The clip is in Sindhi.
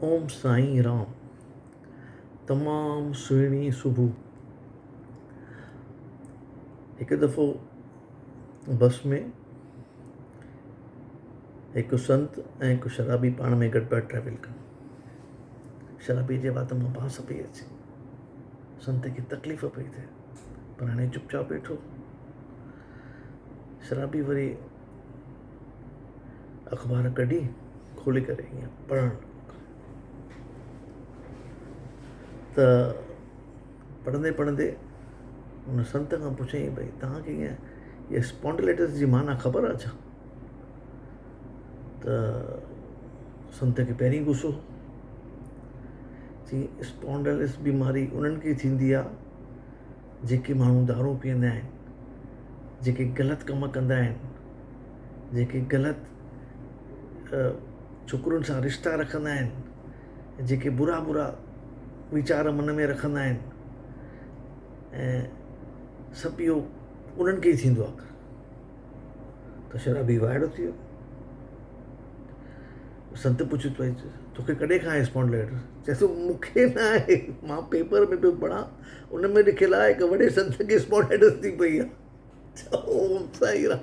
اوم سائين رام. تمام سهڻي صبح. هڪ دفعو بس ۾ هڪ سنت ۽ هڪ شرابي پاڻ ۾ گڏ پيا ٽريول ڪن. شرابي جي وات مان بانس پئي اچي. سنت کي تڪليف پئي ٿئي پر هاڻي چپ چاپ ويٺو. شرابي وري اخبار ڪڍي کولي ڪري ائين پڙهڻ لڳو ته پڙهندي پڙهندي ان سنت کان پڇيائين ڀئي توهان کي ائين هيء اسپانڊلائٽس جي معنيٰ خبر آهي ڇا؟ ته سنت کي پهرين غصو هو. چيائين اسپانڊلائٽس بيماري انهن کي ٿيندي آهي جيڪي ماڻهو دارو پيئندا آهن، جيڪي غلط ڪم ڪندا آهن، جيڪي غلط ڇوڪرين سان رشتا رکندا آهن، جيڪي برا برا ويچار من ۾ رکندا آهن ۽ سڀ اهو انهن کي ئي ٿيندو آهي ته شرابي وائڙو ٿي ويو. سنت پڇيو ته ڀائي توکي ڪڏهن کان آهي اسپانڊلائٽس؟ چئي ٿو مون کي نه آهي، مان پيپر ۾ پيو پڙهان ان ۾ لکيل آهي هڪ وڏي سنت کي اسپانڊلائٽس ٿي پئي آهي. اوم سائين رام.